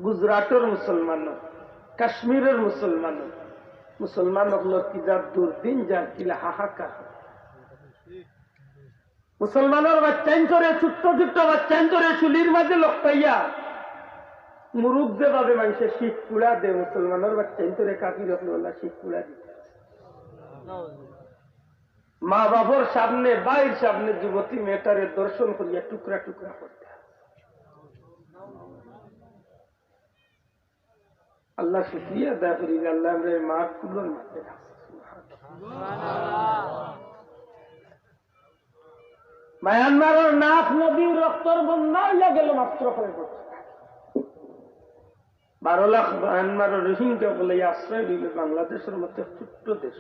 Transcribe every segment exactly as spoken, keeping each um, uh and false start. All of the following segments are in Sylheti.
গুজরাটর মুসলমান, কাশ্মীরর মুসলমান, মুসলমান অকলর কি জাত দুর্দিন, যার কিলা হাহাকার। মুসলমানর বাচ্চাইন্তরে, ছোট্ট ছোট্ট বাচ্চাইন্তরে চুলির মাঝে লটকাইয়া মুরুগ যেভাবে মানষে শিক পুড়া দে, মুসলমানর বাচ্চাইন্তরে কাফির অকলে অলা শিক পুড়া দিতা। মা বাপর সামনে, ভাইর সামনে যুবতী মেয়েটারে ধর্ষণ করিয়া টুকরা টুকরা করতা। আল্লাহ শুকরিয়া আদায় করি যে আল্লাহ আমরারে মাফ করলেন। মায়ানমারর নাফ নদী রক্তর বন্যা অইয়া গেল মাত্র কয়েক বছর। বারো লাখ মায়ানমারর রোহিঙ্গা অকলে আশ্রয় নিল বাংলাদেশর মতো ছোট্ট দেশ।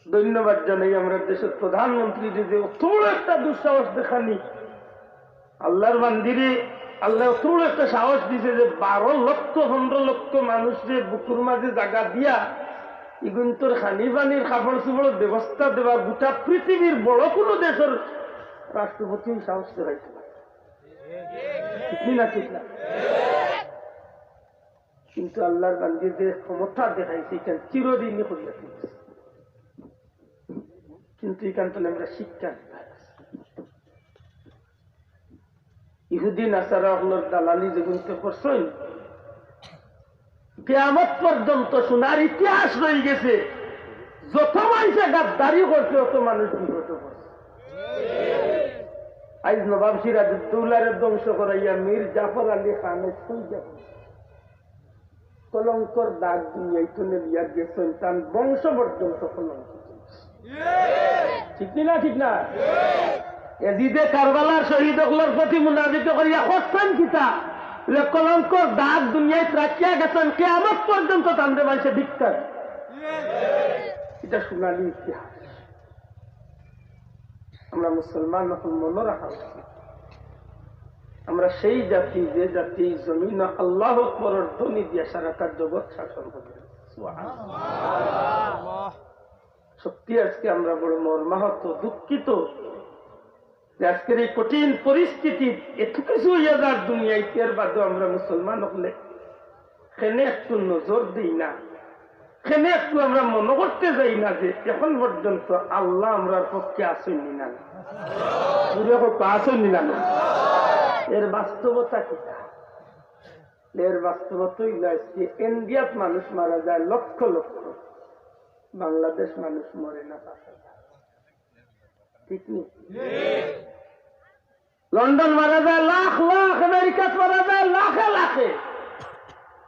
ধন্যবাদ জানাই আমরার দেশর প্রধানমন্ত্রীরে যে অত বড় একটা দুঃসাহস দেখানি। আল্লাহর বান্দিরে আল্লায় অত বড় একটা সাহস দিছে যে বারো লক্ষ, পনেরো লক্ষ মানুষরে বুকুর মাঝে জাগা দিয়া ইগুইন্তর খানি পানির কাপড় চোপড়র ব্যবস্থা দেওয়া গোটা পৃথিবীর বড় কোনো দেশর রাষ্ট্রপতি এই সাহস দেখাইতে পারে। ঠিক না, ঠিক না? কিন্তু আল্লাহর বান্দি যে ক্ষমতা দেখাইছে, ইখান চিরঋণী করিয়া তুলছে। কিন্তু ইখান তো আমরা শিক্ষা নিতে পারি। ইহুদি নাসারা অকলর দালালি যেগুনতে করছইন, কিয়ামত পর্যন্ত শোনার ইতিহাস রয়ে গেছে। যত মানষে গাদ্দারি করছে, অত মানুষ বিপদে পড়ছে। আইজ নবাব সিরাজউদ্দৌলারে ধ্বংস করাইয়া মীর জাফর আলী খানে ছুঁই যাবে। কলঙ্কর দাগ দুনিয়াইত নেলিয়া গেছইন, তান বংশ পর্যন্ত কলঙ্কিত। ঠিক নি না? ঠিক না? এজিদে কারবালার শহীদ অকলর প্রতি মুনাফিকি করিয়া করছইন কিতা? বলে, কলঙ্কর দাগ দুনিয়াইত রাখিয়া গেছইন, কিয়ামত পর্যন্ত তানরে মানষে ধিক্কার। ইটা সোনালী ইতিহাস। আমরা মুসলমান অকল মনো রাখা উচিত। আমরা সেই জাতি, যে জাতি জমিন আল্লাহ আকবরর ধ্বনি দিয়া সারাটা জগৎ শাসন করে। সুবহানাল্লাহ। সত্যি আজকে আমরা বড় মর্মাহত, দুঃখিত যে আজকের এই কঠিন পরিস্থিতি এত কিছু অইয়া যার দুনিয়াইত, এর বাদেও আমরা মুসলমান অকলে কেনে একটু নজর দেই না, কেনে একটু আমরা মনো করতে যাই না যে এখন পর্যন্ত আল্লাহ আমরার পক্ষে আছইন নি না? জোরে কউক্কা, আছইন নি না? এর বাস্তবতা কিতা? এর বাস্তবতা অইল আজকে ইন্ডিয়াত মানুষ মারা যায় লক্ষ লক্ষ, বাংলাদেশ মানুষ মরে না পাঁচ হাজার। ঠিক নি? লন্ডন মারা যায় লাখ লাখ, আমেরিকাত মারা যায় লাখে লাখে।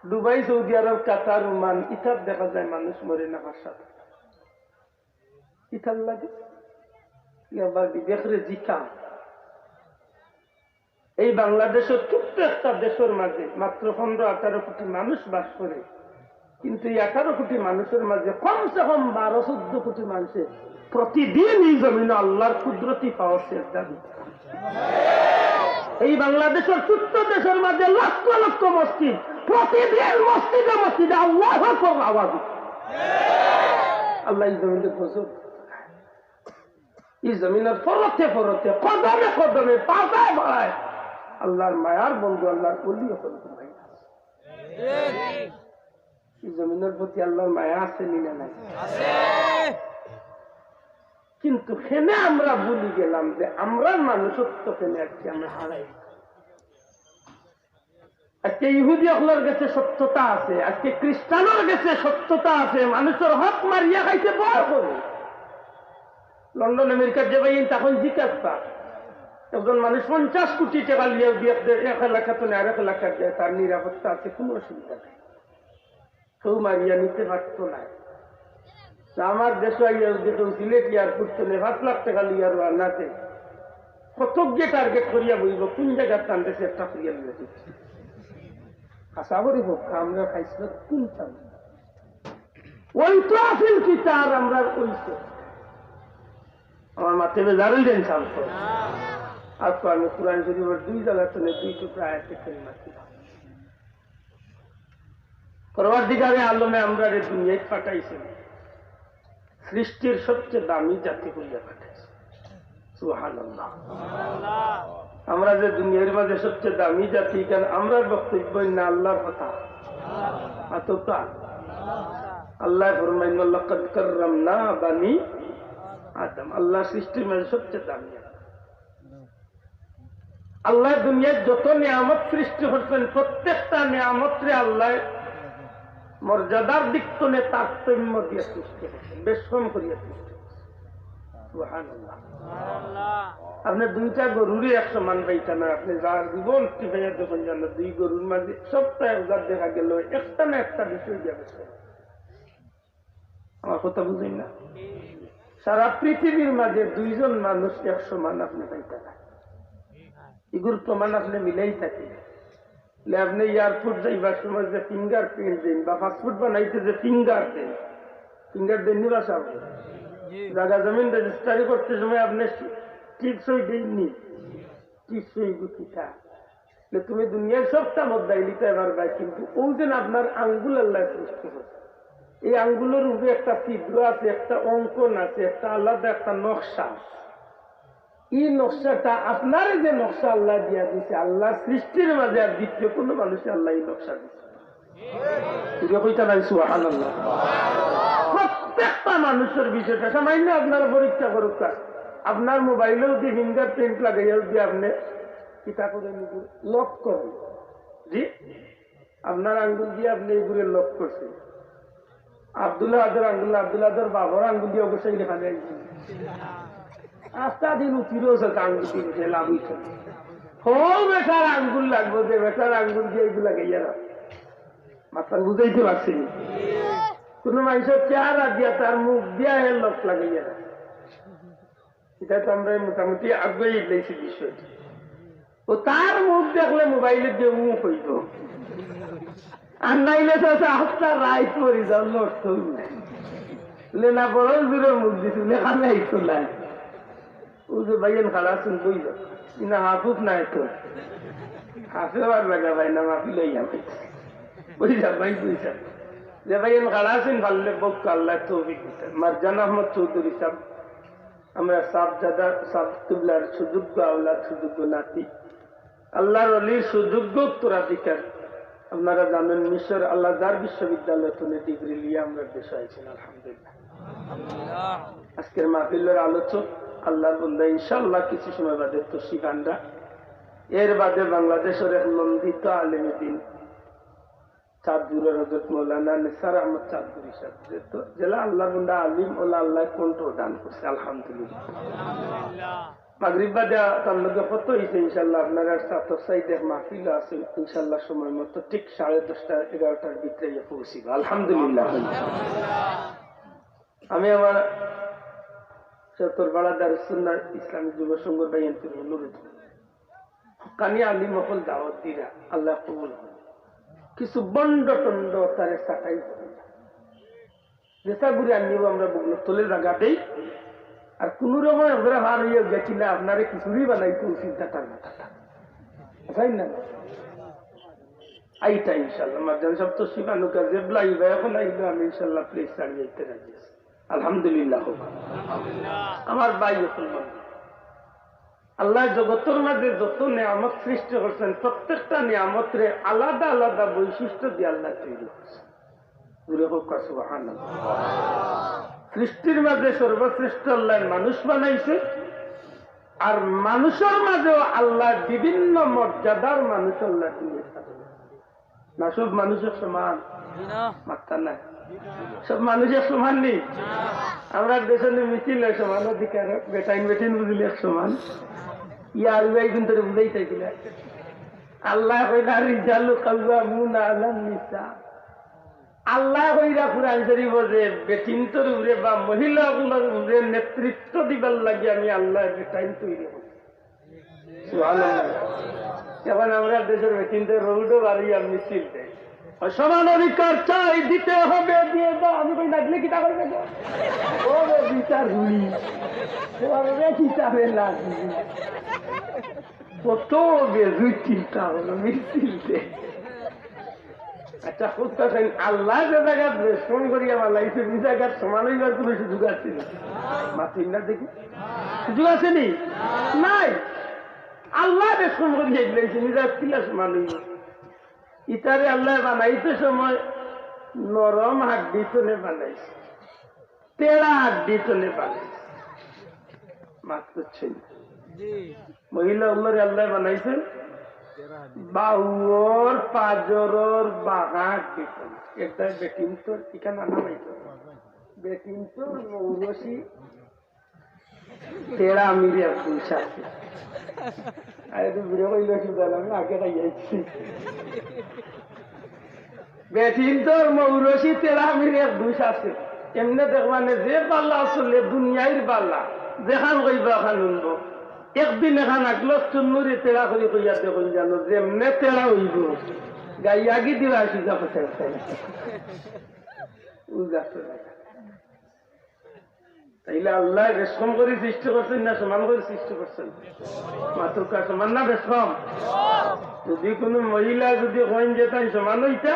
দুবাই, সৌদি আরব, কাতার, ওমান, ইতাত দেখা যায় মানুষ মরে না পাঁচ সাত। ইতার লাগে? আবার বিবেকরে জিকা। এই বাংলাদেশর ছোট্ট একটা দেশর মাঝে মাত্র পনেরো আঠারো কোটি মানুষ বাস করে, কিন্তু এই আঠারো কোটি মানুষর মাঝে কমসে কম বারো চৌদ্দ কোটি মানুষে প্রতিদিন এই জমিনো আল্লাহর কুদরতি পাওয়ার সেজদা দিতা। এই বাংলাদেশর ছোট্ট দেশর মাঝে লক্ষ লক্ষ মসজিদ, প্রতিদিন মসজিদে মসজিদে আল্লাহু আকবার আওয়াজ উঠে। আল্লাহ এই জমিনে গজব, এই জমিনর পরতে পরতে, কদমে কদমে, পাতায় পাতায় আল্লাহর মায়ার বন্ধু, আল্লাহর ওলি অকল ঘুমাই আছে। এই জমিনর প্রতি আল্লাহর মায়া আছে নি না নাই? আছে। কিন্তু কেনে আমরা ভুলি গেলাম যে আমরার মানুষত্ব কেনে আজকে আমরা হারাই। আজকে ইহুদি অকলর গেছে সত্যতা আছে, আজকে খ্রিস্টানর গেছে সত্যতা আছে, মানুষর হক মারিয়া খাইতে ভয় করে। লন্ডন আমেরিকার যে ভাই তখন জিজ্ঞাসা, একজন মানুষ পঞ্চাশ কোটি টাকা লিয়া দিয়া এক এলাকা তো আরেক এলাকা যায়, তার নিরাপত্তা আছে, কোনো অসুবিধা নেই। কেউ মারিয়া নিতে পারতো না। তা আমার দেশো আইয়া যদি কেউ সিলেট এয়ারপোর্ট তনে পাঁচ লাখ টাকা লইয়া রওনা দেয়, কত গিয়ে টার্গেট করিয়া বইব, কোন জায়গার তান দেশে একটা করিয়া লইয়া দিচ্ছে। আশা করি হোক, আমরা খাইছিল কোন চাল। ওই তো আসিল কি তার আমরা ওই তো। আমার মাতে বেজারুল দেন চাল তো। আর তো আমি কোরআন শরীফের দুই জায়গা তনে দুই টুকরা আয়াতে করিমা ছিল। পরওয়ারদিগারে আলমে আমরারে দুনিয়াত পাঠাইছেন, সৃষ্টির সবচেয়ে দামি জাতি করিয়া পাঠাইছেন। সুবহানাল্লাহ। আমরা যে দুনিয়ার মাঝে সবচেয়ে দামি জাতি, কারণ আমরার বক্তব্য না আল্লাহর কথা। আতকা আল্লাহ ফরমাইন, "লাকাদ কাররামনা বানি আদম।" আল্লাহ সৃষ্টির মাঝে সবচেয়ে দামি। আল্লাহ দুনিয়ার যত নিয়ামত সৃষ্টি করছেন, প্রত্যেকটা নিয়ামতরে আল্লাহ মর্যাদার দিক তনে তারতম্য দিয়ে সৃষ্টি করছেন, বেশ কম করিয়া সৃষ্টি করছেন। সুবহানাল্লাহ। আপনি দুইটা গরুরে এক সমান পাইতা না, আপনি যার জীবন টিপাইয়া দেখুন জানো, দুই গরুর মাঝে সবটা একজাত দেখা গেল, একটা না একটা বিষয় দিয়ে বেশ কম। আমার কথা বুঝেন না? সারা পৃথিবীর মাঝে দুইজন মানুষ এক সমান আপনি পাইতা না। এগুর প্রমাণ আপনি মিলাই থাকি। লে আপনি এয়ারপোর্ট যাইবার সময় যে ফিঙ্গারপ্রিন্ট দেন বা পাসপোর্ট বানাইতে যে ফিঙ্গার দেন, ফিঙ্গার দেননি বা সাহেব? জাগা জমিন রেজিস্ট্রারি করতে সময় আপনি টিপ সই দেননি? টিপ সই গুছিতা। যে তুমি দুনিয়ার সবটা মধ্যে লিতে পারবে, কিন্তু ওই যে আপনার আঙ্গুল আল্লাহ সৃষ্টি করছে, এই আঙ্গুলের উপরে একটা ছিদ্র আছে, একটা অঙ্কন আছে, একটা আলাদা একটা নকশা আছে। এই নকশাটা আপনারে যে নকশা আল্লাহ দিয়া দিছে, আল্লাহ সৃষ্টির মাঝে আর দ্বিতীয় কোনো মানুষে আল্লাহ এই নকশা দিছে না। এটা কইতা নাই, সুবহানাল্লাহ। প্রত্যেকটা মানুষের বিষয়টা সামান্য আপনারা পরীক্ষা করুক, আপনার মোবাইলেও যদি ফিঙ্গারপ্রিন্ট লাগাইয়া যদি আপনি কিতা করে লক করেন, জি, আপনার আঙ্গুল দিয়ে আপনি এগুলো লক করছেন। আব্দুল আদর আঙ্গুল, আব্দুল আদর বাবার আঙ্গুল দিয়ে অবশ্যই এখানে আইছে। আস্তা দিন উঠিরও সে আঙ্গুল দিয়ে লাভ হইছে। হো বেটার আঙ্গুল লাগবো, যে বেটার আঙ্গুল দিয়ে এগুলা গেইয়া না। মাথা বুঝাইতে পারছি না। কোনো মানুষের চেহারা দিয়া তার মুখ দিয়া হে লক লাগাইয়া না। এটা তো আমরা মোটামুটি আগুয়াই দিয়েছি বিষয়টা। ও তার মুখ দেখলে মোবাইলে যে উ হইব। আর নাইলে তো সে আস্তা রাইত পরি যাও, লড়তেও নাই। লে না বড় জোরে মুখ দিছি, লে খালি আইতো নাই। ও যে ভাইয়েন খালা শুন বই যাও। ইনা হাফুফ নাই তো। হাফে আর লাগা ভাই না, মাফি লইয়া ভাই। বই যা ভাই, বই যা। যে ভাইয়েন খালা শুন ভাললে বউক আল্লাহ তৌফিক দিতে। মারজান আহমদ চৌধুরী সাহেব, আমরা সাহেবজাদা, সাহেব কিবলার সুযোগ্য আওলাদ, সুযোগ্য নাতি, আল্লাহর অলির সুযোগ্য উত্তরাধিকার। আপনারা জানেন, মিশর আল আজহার বিশ্ববিদ্যালয় থেকে ডিগ্রি নিয়ে আমরা দেশে আইছেন, আলহামদুলিল্লাহ। আজকের মাহফিলের আলোচক আল্লাহর বন্দা, ইনশাআল্লাহ কিছু সময় বাদে তশরিফ আনরা। এর বাদে বাংলাদেশের এক নন্দিত আলেমে দিন চাঁদপুরের হযরত মৌলানা নিসার আহমদ চাঁদপুরী সাহেব, যে তো জেলা আল্লাহর বন্দা আলিম, ওলা আল্লাহ কণ্ঠ দান করছে, আলহামদুলিল্লাহ। মাগরিব বাদে তার লগে কত হইছে, ইনশাআল্লাহ আপনারা ছাত্র সাইড এক মাহফিল আছে, ইনশাআল্লাহ সময় মতো ঠিক সাড়ে দশটা, এগারোটার ভিতরে গিয়ে পৌঁছিব, আলহামদুলিল্লাহ। আমি আমার সত্তরপাড়া দারুস সুন্নাহ ইসলামী যুব সংঘর ভাইয়ানদের অনুরোধ, হক্কানি আলিম অকল দাওয়াত দিরা, আল্লাহ কবুল করুন। কিছু বন্ড টন্ড তারে সাটাই করে। যেটা ঘুরে আনিব আমরা বুকলো তলে জাগা দেই। আর কোনো রকম আমরা হার হইয়া গেছি না, আপনারে খিচুড়ি বানাইতে উচিত দাতার মাথাটা। তাই না? আইতা ইনশাআল্লাহ। মারজান সাহেব তো শিবানুকা জেবলা ইবা এখন আইবা, আমি ইনশাআল্লাহ প্লেস ছাড়িয়ে আইতে রাজি আছি। আলহামদুলিল্লাহ হোক। আমার ভাই অকল বন্ধু, আল্লাহ জগতর মাঝে যত নিয়ামত সৃষ্টি করছেন, প্রত্যেকটা নিয়ামতরে আলাদা আলাদা বৈশিষ্ট্য দিয়ে আল্লাহ তৈরি করছেন। জোরে হোক সুবহানাল্লাহ। সৃষ্টির মাঝে সর্বশ্রেষ্ঠ আল্লাহ মানুষ বানাইছে, আর মানুষের মাঝেও আল্লাহ বিভিন্ন মর্যাদার মানুষ আল্লাহ দিয়ে সাজাইছে। না সব মানুষ এক সমান? মাত্তা নাই। সব মানুষ এক সমান নি? আমরা দেশের মিছিল এক সমান অধিকার, বেটাইন বেটিন বুঝলে এক সমান। ইয়ার ভাই কিন্তু বুঝাই চাইছিল। আল্লাহ কইলা, "রিজালু কাওয়ামুনা আলান নিসা।" আল্লাহ কইরা কোরআন শরীফ যে বেটিন্তর উপরে বা মহিলাগুলোর উপরে নেতৃত্ব দিবার লাগি আমি আল্লাহ বেটাইন তৈরি করছি। সুবহানাল্লাহ। এখন আমরা দেশের বেটিন্তর রোডও বাড়িয়া মিছিল দেয়। সমান অধিকার চাই, দিতে হবে, দিয়ে দাও। আমি কই, "নাগলে কিতা করবে গো?" ও রে বিচার হুনি। ও রে বিচারে লাগি। কত বেজুই চিন্তা হলো, মিছিল দেয়। আচ্ছা, খুব কথা আল্লাহ যে জায়গা বেষ্টন করিয়া বানাইছে, ওই জায়গার সমান হইবার কোনো সুযোগ আছে নি? মাতিন না দেখি। সুযোগ আছে নি? নাই। আল্লায় রেশম করি হেগলাইছে, নিজা কিলা সমান অইব। ইতারে আল্লায় বানাইতে সময় নরম হাড্ডি তনে বানাইছে, তেড়া হাড্ডি তনে বানাইছে। মাত বুঝছইন? মহিলা অকলরে আল্লায় বানাইছে বাউর, পাজরর, বাগা হাড্ডি তনে। একটা বেটিন্তর, ইখান আনা নাই তো। বেটিন্তর মৌরসি তেড়া মিরে পুরুষ আছে। আরে তো বুড়ো কইল কি জানো, আমি আগে খাই আইছি। বেটিন্তর মৌরসি তেড়া মিরে এক দুষ আছে। এমনে দেখবানে যে বালা আসলে দুনিয়ার বালা, যেখান কইবা ওখান শুনবো। একদিন এখান আগলো চুন্নুরি তেড়া করি কইয়া দেখুন জানো, যেমনে তেড়া অইব, গাই আগি দিবা আসি যা কথা। তাইলে আল্লায় রেশম করি সৃষ্টি করছইন না সমান করি সৃষ্টি করছইন? মাতুক্কা, সমান না বেশকম? যদি কুনু মহিলা যদি কইন যে তাইন সমান অইতা,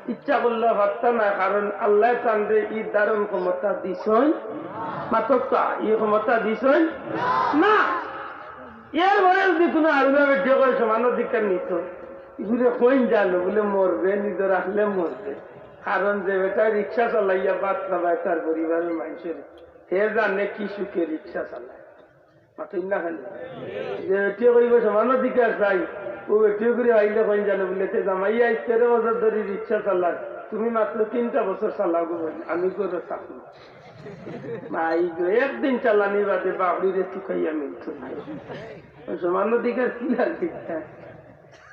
ইচ্ছা করলে পারতা না, কারণ আল্লায় তানরে ই ধারণ ক্ষমতা দিছইন। মাতুক্কা, ই ক্ষমতা দিছইন না। এরপরে যদি কুনু আউলা বেটিয়ে কয় সমান অধিকার নিত, ইগুরে কইন জানো বুলে মরবে, নিজে রাখলে মরবে। কারণ যে বেটায় রিক্সা চালাইয়া ভাত খাবায় তার পরিবারর মানষরে, হে জানে কি সুখে রিক্সা চালায়। মাতইন না কেনে? যে বেটিয়ে কইব সমান অধিকার চাই, অউ বেটিয়ে করি আইলে কইন জানো বুলে, তে জামাইয়ে আইজ তেরো বছর ধরি রিক্সা চালার, তুমি মাত্র তিনটা বছর চালাও গো বইন, আমি ঘরো থাকমু। মাই গো, একদিন চালানি বাদে বাবড়িরে তুকাইয়া মিলতো না। অউ সমান অধিকার কি লাগবে?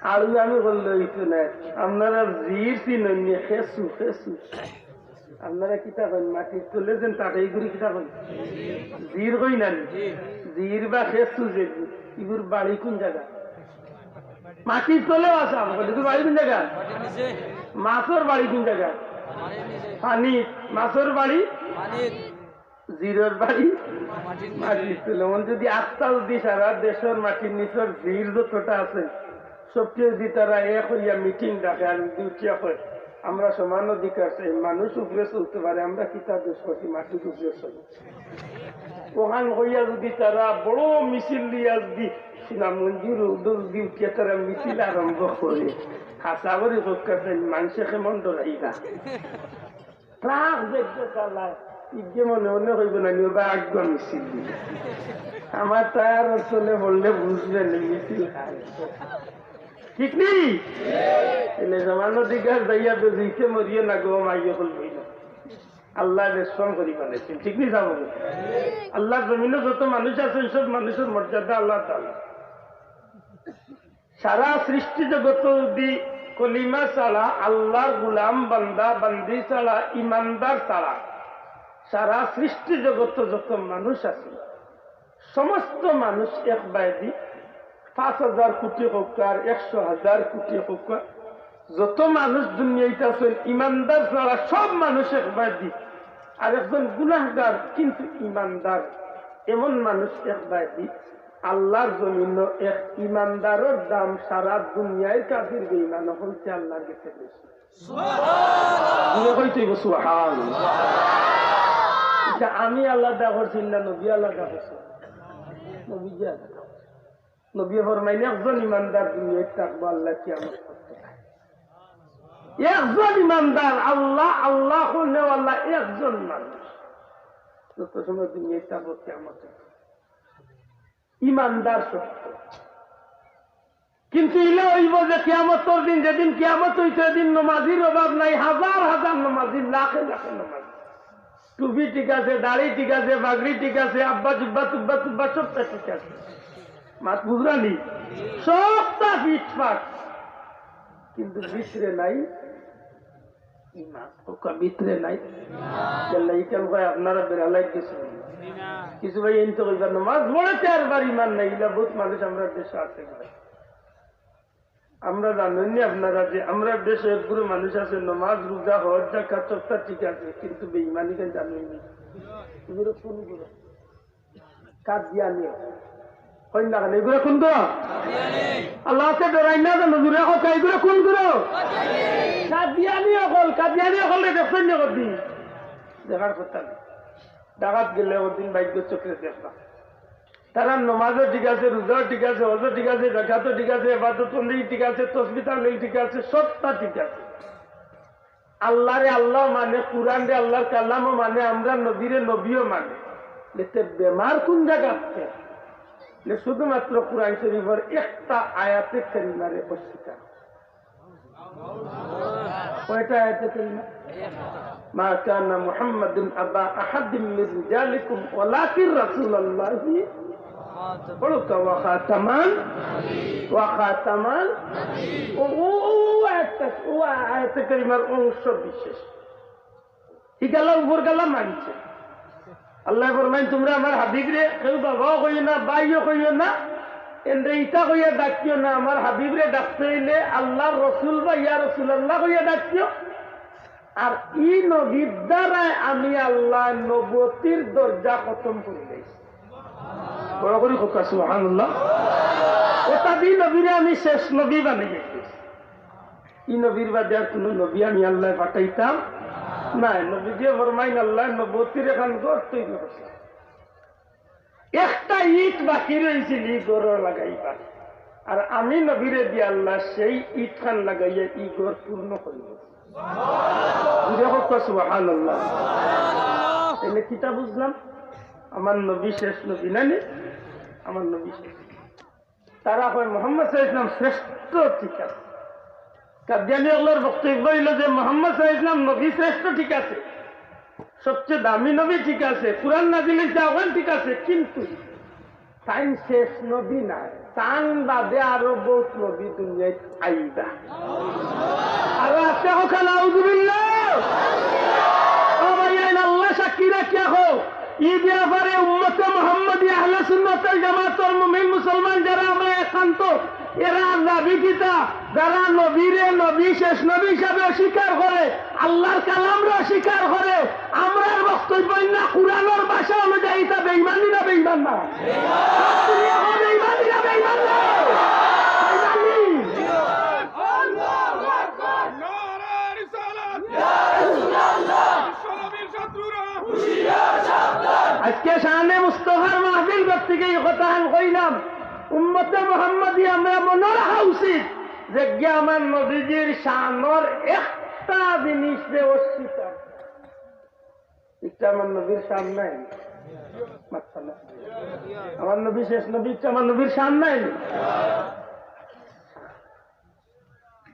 আরো আমি বললে অইতো না। আপনারা জির চিনইন নি? খেসু, খেসু। আপনারা কিতা কইন? মাটির তলে যেন থাকে, ইগুরে কিতা কইন? জির কইন না নি? জির বা খেসু যে, ইগুর বাড়ি কুন জাগা? মাটির তলেও আছে, আমার বলি, ইগুর বাড়ি কুন জাগা? মাছর বাড়ি কুন জাগা? পানি। মাছর বাড়ি? জিরর বাড়ি মাটির তলে। অখন যদি আস্তা যদি সারা দেশর মাটির নিচর জির যতটা আছে, সবকে যদি তারা এক অইয়া মিটিং ডাকে আর যদি উঠিয়া কয়, "আমরা সমান অধিকার চাই, মানুষ উপরে চলতে পারে, আমরা কিতা দোষ করছি, মাটির উপরে চলে।" অখান কইয়া যদি তারা বড় মিছিল দিয়া যদি সুনামগঞ্জ রোডো যদি উঠিয়া তারা মিছিল আরম্ভ করে, হাছা করি কউক্কা চাইন, মানষে কেমন ডরাইবা? ট্রাক দেখতে চালায়, ইগে মনে মনে কইব না, নিও বা আগুয়া মিছিল দিলে। আমার টায়ার চলে বললে বুঝবে না, মিছিল খায়। ঠিক নি? এলে সমান অধিকার যাইয়া তো জিতে মরিও না গো, মাইয়ে বলবই না। আল্লায় বেশকম করি বানাইছইন, ঠিক নি? যাবো। আল্লাহর জমিনো যত মানুষ আছইন, সব মানুষর মর্যাদা আল্লাহ তাআলা। সারা সৃষ্টি জগত যদি কলিমা ছাড়া, আল্লাহর গোলাম, বান্দা, বান্দি ছাড়া, ইমানদার ছাড়া, সারা সৃষ্টি জগত যত মানুষ আছে, সমস্ত মানুষ এক বায়দি, পাঁচ হাজার কোটি হউক আর একশো হাজার কোটি হউক, যত মানুষ দুনিয়াইত আছইন, ইমানদার ছাড়া সব মানুষ এক বায়দি। আর একজন গুনাহগার কিন্তু ইমানদার, এমন মানুষ এক বায়দি। আল্লাহর জমিনো এক ইমানদারর দাম সারা দুনিয়ার কাফির বেঈমান অকলতে আল্লাহর গেছে বেশি। জোরে কইতে অইব সুবহানাল্লাহ। ইটা আমি আলাদা করছি না, নবী আলাদা করছে? নবীজি আলাদা করছে। নবীয়ে ফরমাইন, একজন ইমানদার দুনিয়াত থাকবো, আল্লাহ কিয়ামত করতে। একজন ইমানদার, আল্লাহ, আল্লাহ করনেওয়ালা একজন মানুষ যত সময় দুনিয়াত থাকবো, কিয়ামত করতে। ইমানদার সত্য। কিন্তু ইলা অইব যে কিয়ামতর দিন, যেদিন কিয়ামত অইতো, এদিন নমাজির অভাব নাই, হাজার হাজার নমাজি, লাখে লাখে নমাজি। টুপি ঠিক আছে, দাড়ি ঠিক আছে, পাগড়ি ঠিক আছে, আব্বা জুব্বা তুব্বা তুব্বা সবটা ঠিক আছে। মাত বুঝরানি? সবটা ফিটফাট। কিন্তু ভিতরে নাই ইমান। ওকা ভিতরে নাই। আল্লাহ ইকান কয় আপনারা বেড়ালাই কিছু নাই। কিছু ভাই এনতে কইবার নমাজ পড়ে চারবার ইমান নাই। ইলা বহুত মানুষ আমরা দেশে আছে ভাই। আমরা জানেননি আপনারা যে আমরা দেশে একগুলো মানুষ আছে, নমাজ, রোজা, হজ, যাকাত সবটা ঠিক আছে, কিন্তু বেইমানি কেন জানেননি? এগুলো কোন গুলো? কাদিয়ানি। কইন না কেন? এগুলো কোন গুলো? আল্লাহ আছে ডরাই না জানো? জুরে হোক, এগুলো কোন গুলো? কাদিয়ানি অকল, কাদিয়ানি অকল রে দেখছেন না কদিন? দেখার কথা না। ঢাকাত গেলে ওদিন ভাগ্য চক্রে দেখবা। তারার নমাজও ঠিক আছে, রোজাও ঠিক আছে, হজও ঠিক আছে, জাকাতও ঠিক আছে, ইবাদত বন্দেগি ঠিক আছে, তসবি তাহলিল ঠিক আছে, সবটা ঠিক আছে। আল্লাহরে আল্লাহ মানে, কোরআনরে আল্লাহর কালামও মানে, আমরার নবীরে নবীও মানে। এতে বেমার কোন জাগাত? লে শুধুমাত্র কোরআন শরীফর একটা আয়াতে কারিমারে অস্বীকার। কয়টা আয়াতে কারিমা? মা কানা মুহাম্মাদুন আবা আহাদিম মিন রিজালিকুম ওয়ালাকিন রাসূলুল্লাহি ওয়া খাতামান, ওয়া খাতামান। ও, ও, ও আয়াতটা, ও আয়াতে কারিমার অংশ বিশেষ। ইগালা উপরগালা মানছে। আল্লায় ফরমাইন, "তুমরা আমার হাবিবরে কেউ বাবাও কইও না, ভাইও কইও না, এনরে ইতা কইয়া ডাকিও না।" আমার হাবিবরে ডাকতে অইলে আল্লাহর রসুল বা ইয়া রাসূলুল্লাহ কইয়া ডাকিও। আর ই নবীর দ্বারায় আমি আল্লায় নবুয়তির দরজা খতম করি লাইছি। বড় করি কউক্কা সুবহানাল্লাহ। অতা দি নবীরে আমি শেষ নবী বানাই গেছি। ই নবীর বাদে আর কুনু নবী আমি আল্লায় পাঠাইতাম নায়। নবীজিয়ে ফরমাইন, আল্লায় নবুয়তির এখান ঘর তৈরি করছে। একটা ইট বাকি রইছিল ই ঘরর লাগাইবার। আর আমি নবীরে দি আল্লায় সেই ইটখান লাগাইয়া ই ঘর পূর্ণ করি দিছি। জুরে কউক্কা সুবহানাল্লাহ। তাইলে কিতা বুঝলাম? আমার নবী শেষ নবী না নি? আমার নবী শেষ। তারা কয় মোহাম্মদ সাল্লাল্লাহু আলাইহি ওয়াসাল্লাম শ্রেষ্ঠ, ঠিক আছে। কাদিয়ানি অকলর বক্তব্য অইলো যে মোহাম্মদ সাল্লাল্লাহু আলাইহি ওয়াসাল্লাম নবী শ্রেষ্ঠ, ঠিক আছে, সবচেয়ে দামি নবী, ঠিক আছে, কোরআন নাজিল অইছে, অখান ঠিক আছে, কিন্তু তাইন শেষ নবী নায়, তান বাদে আরো বউত নবী দুনিয়াত আইবা। আরো আছে কউক্কা, নাউজুবিল্লাহ। ও ভাইয়াইন, আল্লাহ সাক্ষী রাখিয়া কও, ই ব্যাপারে উম্মতে মুহাম্মদী আহলে সুন্নাত ওয়াল জামাতর মুমিন মুসলমান যারা আমরা একান্ত, এরা দাবি কিতা? যারা নবীরে নবী, শেষ নবী হিসাবে অস্বীকার করে, আল্লাহর কালামরে অস্বীকার করে, আমরার বক্তব্য না, কোরআনর ভাষা অনুযায়ী, ইতা বেঈমানি না বেঈমান না? বেঈমানি না বেঈমান না? বেঈমানি। নারায়ে রিসালাত। বিশ্বনবীর শত্রুরা। আজকে শানে মুস্তফার মাহফিল করতে গিয়া ই কথাখান কইলাম, উম্মতে মুহাম্মদী আমরা মনো রাখা উচিত যে গিয়া আমার নবীজির শানর একটা জিনিসরে অস্বীকার। ইটা আমার নবীর শান নায়? মাতরা না। আমার নবী শেষ নবী, ইটা আমার নবীর শান নায়?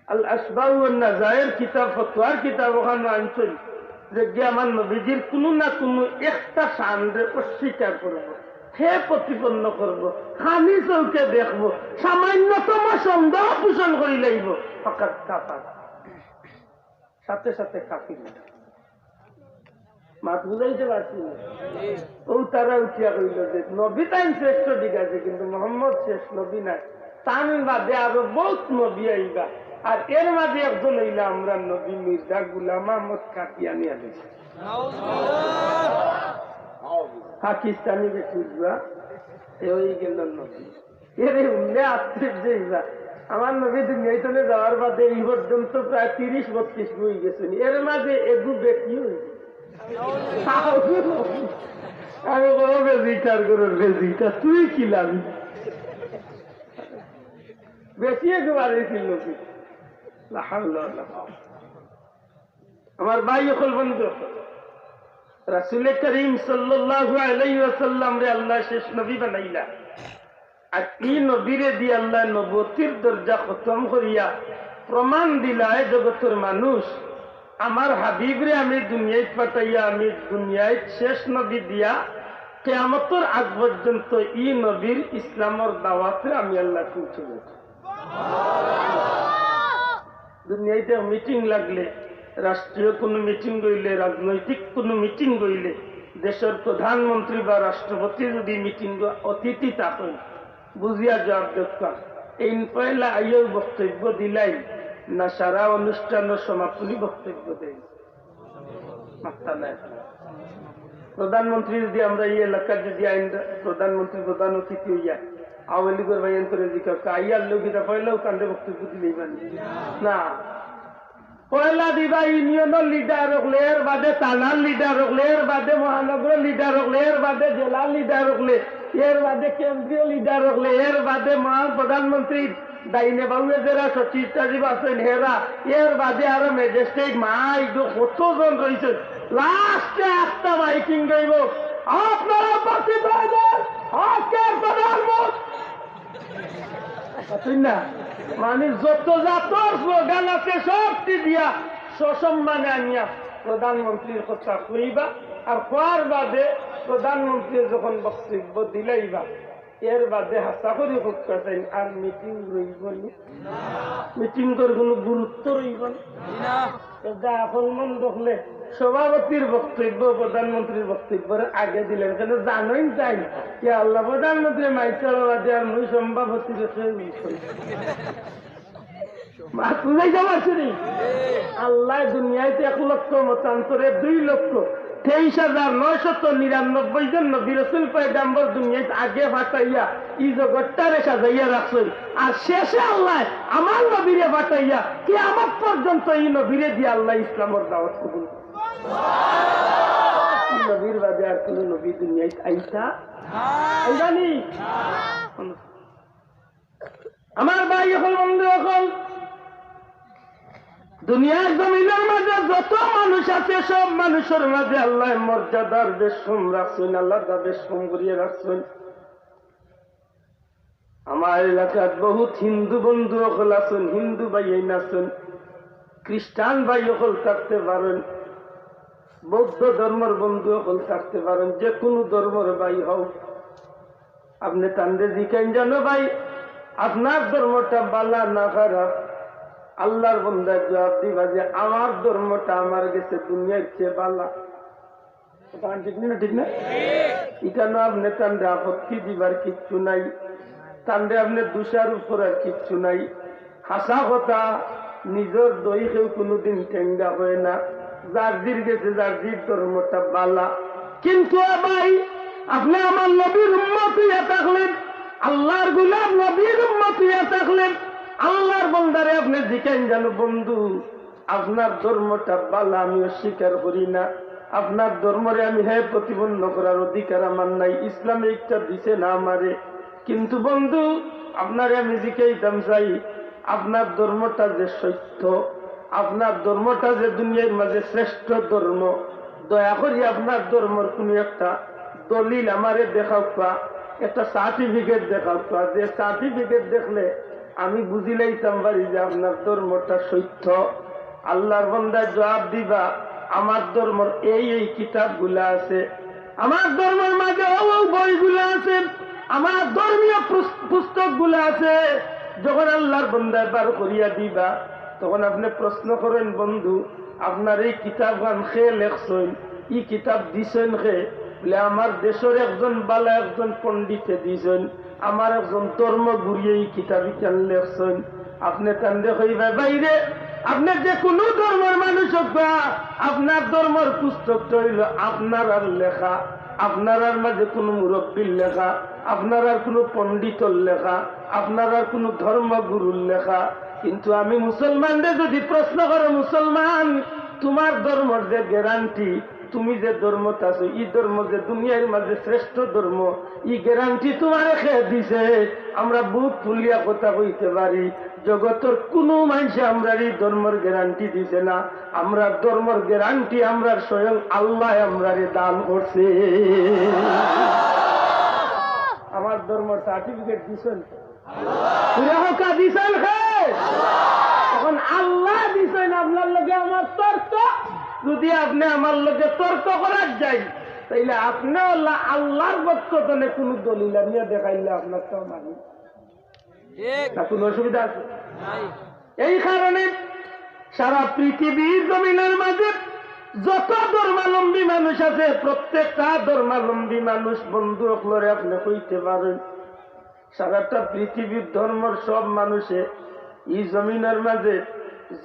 আল আশবাহ ওয়ান নাজায়ের কিতাব, ফতোয়ার কিতাব, অখানো আনছইন যে গিয়া আমার নবীজির কুনু না কুনু একটা শানরে অস্বীকার করবো, হে প্রতিপন্ন করবো, খানি চউখে দেখবো, সামান্যতম সন্দেহ পোষণ করি লাইবো, ফাকাদ কাফার। সাথে সাথে কাফির। মাত বুঝাইতে পারছি না? ও তারা উঠিয়া কইল যে নবী তাইন শ্রেষ্ঠ, ঠিক আছে, কিন্তু মোহাম্মদ শেষ নবী নায়, তান বাদে আরো বউত নবী আইবা, আর এর মাঝে একজন অইলা আমরার নবী মির্জা গুলাম আহমদ কাদিয়ানী আলাইহিস সালাম। পাকিস্তানি বেটি বুঝবা, এ অই গেল নবী। এরে উল্লে আশ্চর্য অইবা। আমার নবী দুনিয়া থনে যাওয়ার বাদে ই পর্যন্ত প্রায় তিরিশ বত্রিশ গু অই গেছইন। এর মাঝে এগু বেটি অইছে। আমি বড় বেজিটার ঘরর বেজিটা, তুই কিলামি? বেশি এগু বাড়াইছিল নবী। লা হাওলা ওয়ালা কুওয়াতা। আমার ভাই অকল, বন্ধু অকল, রাসূলে করিম সাল্লাল্লাহু আলাইহি ওয়াসাল্লামরে আল্লায় শেষ নবী বানাইলা। আর ই নবীরে দি আল্লায় নবুয়তির দরজা খতম করিয়া প্রমাণ দিলা, এ জগতর মানুষ, আমার হাবিবরে আমি দুনিয়াত পাঠাইয়া, আমি দুনিয়াত শেষ নবী দিয়া কিয়ামতর আগ পর্যন্ত ই নবীর ইসলামর দাওয়াতরে আমি আল্লায় পৌঁছে দেব। দুনিয়াইত মিটিং লাগলে, রাষ্ট্রীয় কুনু মিটিং অইলে, রাজনৈতিক কুনু মিটিং অইলে, দেশর প্রধানমন্ত্রী বা রাষ্ট্রপতি যুদি মিটিংও অতিথি থাকইন, বুঝিয়া জুয়াব দেউক্কা। এইন পয়লা আইয়াউ বক্তব্য দিলাইন না সারা অনুষ্ঠানর সমাপনী বক্তব্য দেইন? মাতরা নায়। প্রধানমন্ত্রী যুদি আমরা ই এলাকার যুদি আইন, প্রধানমন্ত্রী প্রধান অতিথি অইয়া আওয়ামী লীগর ভাইয়াইন্তরে জিকাউক্কা, আইয়ার লগে কিতা পয়লাউ কান্দে বক্তব্য দিলেই বানি? না। পয়লা দিবা ইউনিয়নর লিডার অকলে, এর বাদে থানার লিডার অকলে, এর বাদে মহানগরর লিডার অকলে, এর বাদে জেলার লিডার অকলে, এর বাদে কেন্দ্রীয় লিডার অকলে, এর বাদে মহান প্রধানমন্ত্রী ডাইনে বাউয়ে যেরা সচিব টাচিব আছইন হেরা, এর বাদে আরো ম্যাজিস্ট্রেট, মা, ইগু কতজন রইছইন। লাস্টে একটা মাইকিং অইবো, "আপনারা উপস্থিত হয়ে যান, আজকের প্রধানমন্ত্রী।" বুঝছইন না? মানে যত জাতর স্লোগান আছে সবটি দিয়া সসম্মানে আনিয়া প্রধানমন্ত্রীর কথা কইবা, আর কওয়ার বাদে প্রধানমন্ত্রী যখন বক্তব্য দিলাইবা, এর বাদে হাছা করি কউক্কা চাইন, আর মিটিং রইবো নি? মিটিংর কুনু গুরুত্ব রইবো নি? এটা আকলমন্দ অকলে সভাপতির বক্তব্য প্রধানমন্ত্রীর বক্তব্যর আগে দিলেন, কেনে জানইন চাইন, ইয়া আল্লাহ, প্রধানমন্ত্রী মাইক ছাড়া বাদে আর মুই সভাপতির মাত বুঝাইতাম পারছি নি? আল্লায় দুনিয়াত এক লক্ষ, মতান্তরে দুই লক্ষ তেইশ হাজার নয়শত নিরানব্বই জন নবী রসুল পয়গাম্বর দুনিয়াত আগে পাঠাইয়া ই জগতটারে সাজাইয়া রাখছইন। আর শেষে আল্লায় আমার নবীরে পাঠাইয়া কিয়ামত পর্যন্ত ই নবীরে দিয়া আল্লায় ইসলামর দাওয়াত কবুল করছইন। ই নবীর বাদে আর কুনু নবী দুনিয়াত আইতা, আইবা নি? আমার ভাই অকল, বন্ধু অকল, দুনিয়ার জমিনর মাঝে যত মানুষ আছে, সব মানুষর মাঝে আল্লায় মর্যাদার বেশকম রাখছইন, আলাদা বেশকম করিয়া রাখছইন। আমার এলাকাত বহুত হিন্দু বন্ধু অকল আছইন, হিন্দু ভাইয়াইন আছইন, খ্রিস্টান ভাই অকল থাকতে পারইন, বৌদ্ধ ধর্মর বন্ধু অকল থাকতে পারইন, যে কুনু ধর্মর ভাই হউক, আপনে তানরে জিকাইন জানো, "ভাই, আপনার ধর্মটা বালা না খারাপ?" আল্লার বন্দায় জুয়াব দিবা যে, "আমার ধর্মটা আমার গেছে দুনিয়ার চেয়ে বালা।" কথা ঠিক না, ঠিক না? ইখানো আপনে তানরে আপত্তি দিবার কিচ্ছু নাই, তানরে আপনে দোষারোপ করার কিচ্ছু নাই। হাছা কথা, নিজর দই কেউ কুনুদিন টেংগা অয় না। যার জির গেছে যার জির ধর্মটা বালা। কিন্তু এ ভাই, আপনে আমার নবীর উম্মত অইয়া থাকলে, আল্লার গোলাম নবীর উম্মত অইয়া থাকলে, আল্লার বন্দারে আপনে জিকাইন জানো, "বন্ধু, আপনার ধর্মটা বালা, আমি অস্বীকার করি না। আপনার ধর্মরে আমি হে প্রতিপন্ন করার অধিকার আমার নাই, ইসলামে ইটা দিছে না আমারে। কিন্তু বন্ধু, আপনারে আমি জিকাইতাম চাই, আপনার ধর্মটা যে সত্য, আপনার ধর্মটা যে দুনিয়ার মাঝে শ্রেষ্ঠ ধর্ম, দয়া করি আপনার ধর্মর কুনু একটা দলিল আমারে দেখাউক্কা, একটা সার্টিফিকেট দেখাউক্কা, যে সার্টিফিকেট দেখলে আমি বুঝিলাইতাম পারি যে আপনার ধর্মটা সত্য।" আল্লার বন্দায় জুয়াব দিবা, "আমার ধর্মর এই এই কিতাবগুলা আছে, আমার ধর্মর মাঝে অউ অউ বইগুলা আছে, আমার ধর্মীয় পুস-, পুস্তকগুলা আছে।" যখন আল্লার বন্দায় বার করিয়া দিবা, তখন আপনে প্রশ্ন করইন, "বন্ধু, আপনার এই কিতাবখান কে লেখছইন? ই কিতাব দিছইন কে?" বলে, "আমার দেশর একজন বালা একজন পণ্ডিতে দিছইন।" আমার একজন ধর্মগুরুয়ে ই কিতাব ইখান লেখছইন। আপনে তানরে কইবা, "ভাইরে, আপনে যে কুনু ধর্মর মানুষ অউক্কা, আপনার ধর্মর পুস্তকটা অইলো আপনারার লেখা, আপনারার মাঝে কুনু মুরব্বির লেখা, আপনারার কুনু পণ্ডিতর লেখা, আপনারার কুনু ধর্মগুরুর লেখা। কিন্তু আমি মুসলমানরে যুদি প্রশ্ন করো, 'মুসলমান, তুমার ধর্মর যে গ্যারান্টি, তুমি যে ধর্মত আছো, ই ধর্ম যে দুনিয়ার মাঝে শ্রেষ্ঠ ধর্ম, ই গ্যারান্টি তুমারে কে দিছে?' আমরা বুক ফুলিয়া কথা কইতে পারি, জগতর কুনু মানষে আমরার ই ধর্মর গ্যারান্টি দিছে না। আমরার ধর্মর গ্যারান্টি আমরার স্বয়ং আল্লায় আমরারে দান করছে। আমার ধর্মর সার্টিফিকেট দিছইন কে? পুরা হকা দিছইন কে? এখন আল্লায় দিছইন, আপনার লগে আমার তর্ক, যুদি আপনে আমার লগে তর্ক করার যাইন, তাইলে আপনে আল্লাহ, আল্লার পক্ষ থনে কুনু দলিল আনিয়া দেখাইলে আপনার তো মানি। ঠিক। না, কুনু অসুবিধা আছে? নাই। এই কারণে সারা পৃথিবীর জমিনর মাঝে যত ধর্মাবলম্বী মানুষ আছে, প্রত্যেকটা ধর্মাবলম্বী মানুষ বন্ধু অকলরে আপনে কইতে পারইন, সারাটা পৃথিবীর ধর্মর সব মানুষে ই জমিনর মাঝে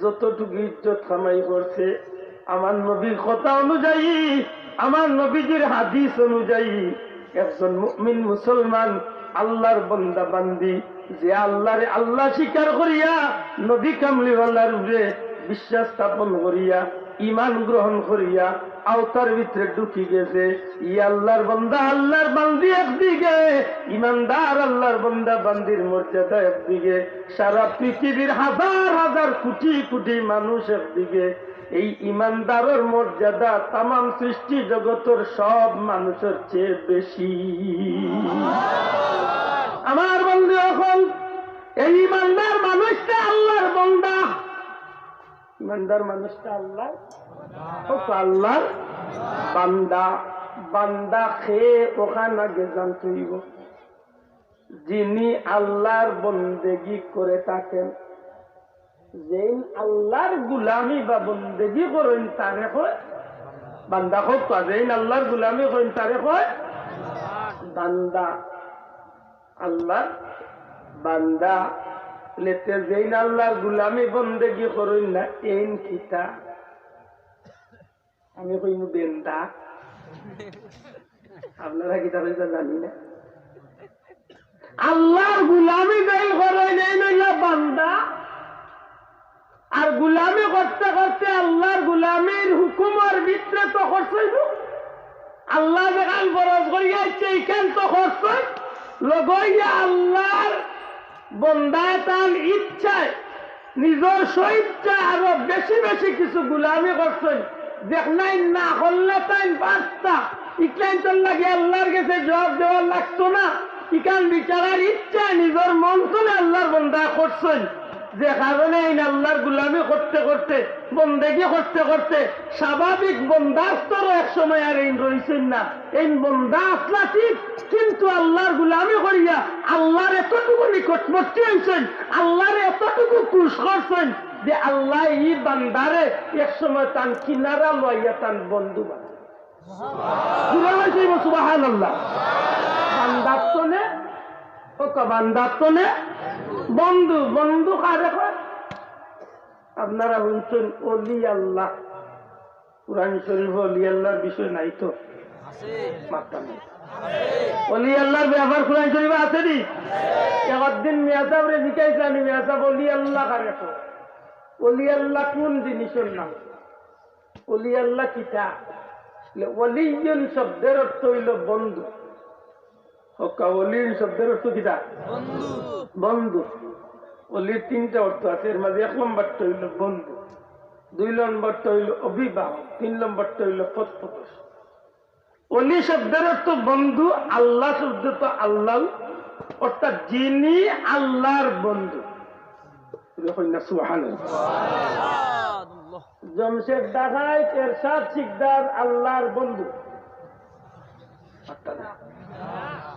যতটুকু ইজ্জত কামাই করছে, আমার নবীর কথা অনুযায়ী, আমার নবীজির হাদিস অনুযায়ী, একজন মুমিন মুসলমান, আল্লার বন্দা বান্দি, যে আল্লারে আল্লা স্বীকার করিয়া, নবী কামলিওয়ালার উপরে বিশ্বাস স্থাপন করিয়া, ঈমান গ্রহণ করিয়া, আওতার ভিতরে ঢুকি গেছে। ই আল্লাহর বান্দা, আল্লাহর বান্দি একদিকে, ইমানদার আল্লাহর বান্দা বান্দির মর্যাদা একদিকে, সারা পৃথিবীর হাজার হাজার কোটি কোটি মানুষ একদিকে। এই ইমানদারর মর্যাদা তামাম সৃষ্টি জগতর সব মানুষর চেয়ে বেশি। আমার বন্ধু, এখন এই ইমানদার মানুষটা আল্লাহর বান্দা। ইমানদার মানুষটা আল্লাহর, ও তো আল্লাহর বান্দা। বান্দা কে, অখান আগে জানতে অইবো। যিনি আল্লাহর বন্দেগী করে থাকেন, যেইন আল্লাহর গুলামি বা বন্দেগী করইন, তারে কয় বান্দা। কউক্কা, যেইন আল্লাহর গুলামি করইন, তারে কয় বান্দা। আল্লাহর বান্দা। তে যেইন আল্লাহর গুলামি বন্দেগী করইন না, এইন কিতা? আমি কইমু বেন্দা। আপনারা কিতা কইতা জানি না। আল্লাহর গুলামি যেইন করইন, এইন অইলা বান্দা। আর গুলামি করতে করতে আল্লাহর গুলামির হুকুমর ভিতরে তো খরচ অইবো। আল্লাহ যেখান ফরজ করিয়া আইছে, ইখান তো খরচ অইবো। লগইয়া আল্লাহর বন্দায় তান ইচ্ছায়, নিজর স্বইচ্ছায় আরো বেশি বেশি কিছু গুলামি করছইন। যেখান না করলে তাইন পারতা, ইখানতর লাগি আল্লাহর গেছে জবাব দেওয়া লাগতো না। ইখান বেচারার ইচ্ছায় নিজর মন তনে আল্লাহর বন্দায় করছইন। যে কারণে এইন আল্লাহর গুলামি করতে করতে, বন্দেগী করতে করতে, স্বাভাবিক বন্দাস্তরও এক সময় আর এইন রইছইন না। এইন বন্দা আছলা ঠিক, কিন্তু আল্লাহর গুলামি করিয়া আল্লাহর এতটুকু নিকটবর্তী অইছইন, আল্লাহর এতটুকু খুশ করছইন যে আল্লাহ ই বান্দারে এক সময় তান কিনারা লইয়া তান বন্ধু বানাইন। জুরে কইছি সুবহানাল্লাহ। বান্দার তনে, ও কউক্কা, বান্দার তনে বন্ধু, বন্ধু কারে কয়? আপনারা হুনছইন অলি আল্লাহ, কোরআন শরীফ অলি আল্লাহর বিষয় নাই তো? মাত্তা নাই। অলি আল্লাহর ব্যাপার কোরআন শরীফ আছে নি? একদিন মিয়া সাবরে জিকাইছলাম, "মিয়া সাব, অলি আল্লাহ কারে কয়? অলি আল্লাহ কোন জিনিসর নাম?" অলি আল্লাহ কিতা? বলে, ওয়ালিয়ুন শব্দের অর্থ অইলো বন্ধু। কউক্কা, ওয়ালিয়ুন শব্দের অর্থ কিতা? বন্ধু। বন্ধু। অলির তিনটা অর্থ আছে, এর মাঝে এক নম্বরটা অইলো বন্ধু, দুই নম্বরটা অইলো অভিভাবক, তিন নম্বরটা অইলো পথপ্রদর্শক। অলি শব্দের অর্থ বন্ধু, আল্লাহ শব্দ তো আল্লাহ, অর্থাৎ যিনি আল্লাহর বন্ধু। জুরে কইন না সুবহানাল্লাহ। জমশেদ ডাকাইত, এরশাদ শিকদার আল্লাহর বন্ধু।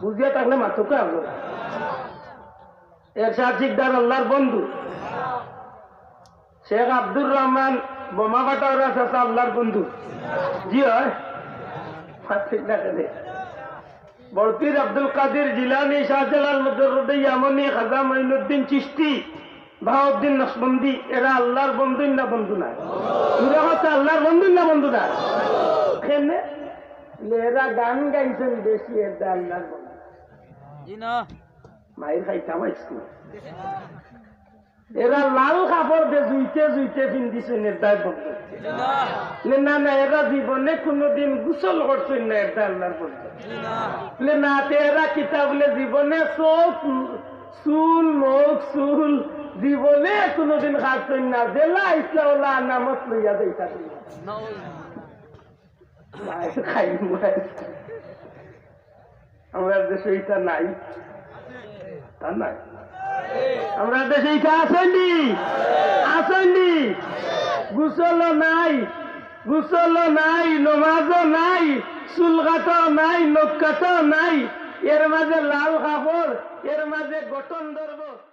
বুঝিয়া থাকলে মাতউক্কা। এরশাদ শিকদার আল্লাহর বন্ধু। শেখ আব্দুর রহমান বোমা ফাটাওরা চাচা আল্লাহর বন্ধু। জি অয়। মাতইন না কেনে? বড় পীর আব্দুল কাদির জিলানী, শাহজালাল মুজাররদে ইয়ামনি, খাজা মঈনুদ্দিন চিশতি, বাহাউদ্দিন নকশবন্দি, এরা আল্লাহর বন্ধু না বন্ধু নায়? জুরে কউক্কা, আল্লাহর বন্ধু না বন্ধু নায়? কেনে? এরা গান গাইছইন বেশি, এরা আল্লাহর বন্ধু। জি না। মাইর খাইতাম আইজকু। এরা লাল কাপড় দে জুইতে জুইতে ফিন্দিছইন, এরদায় বন্ধু। লে না, না, এরা জীবনে কুনুদিন গোসল করছইন না, এরদায় আল্লাহর বন্ধু। লে না, তে এরা কিতা বলে জীবনে চউখ, চুল, মুখ, চুল জীবনে কুনুদিন কাটছইন না, যেলা ইচ্ছা অলা আনামত লইয়া যাইতা। মাইর খাইমু আইজকু। আমরার দেশে ইতা নাই, তা নাই। আমরার দেশে ইতা আছে নি? আছে নি? গোসলও নাই, গোসলও নাই, নমাজও নাই, চুল কাটাও নাই, নখ কাটাও নাই, এর মাঝে লাল কাপড়, এর মাঝে গঠন ধরবো।